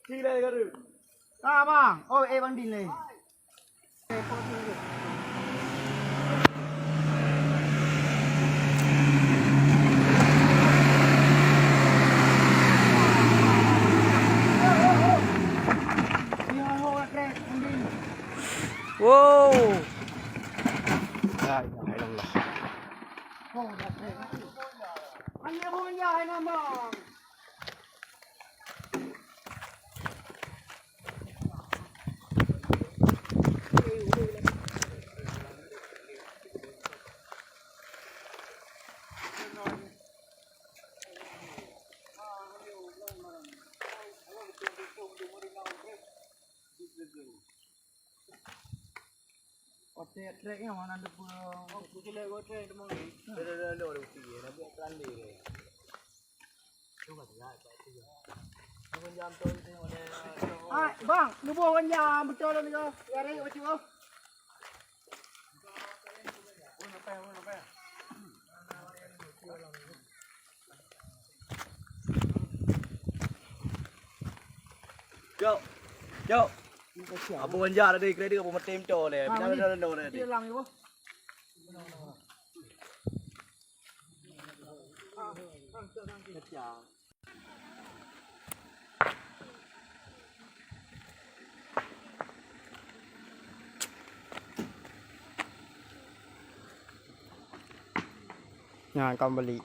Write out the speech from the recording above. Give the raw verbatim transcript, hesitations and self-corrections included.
Kira garu. Ah, bang. Oh, eh, bang Din leh. Wow. La ilaha illallah. Hai, bang, nuboh wan jam beutôi lom nyoe. Ya, rek, bacut, oh. Jok. Jok. Abu wan jam tadi kredit abu maté meuto lé. Bina bina lé. Nyan kan balik.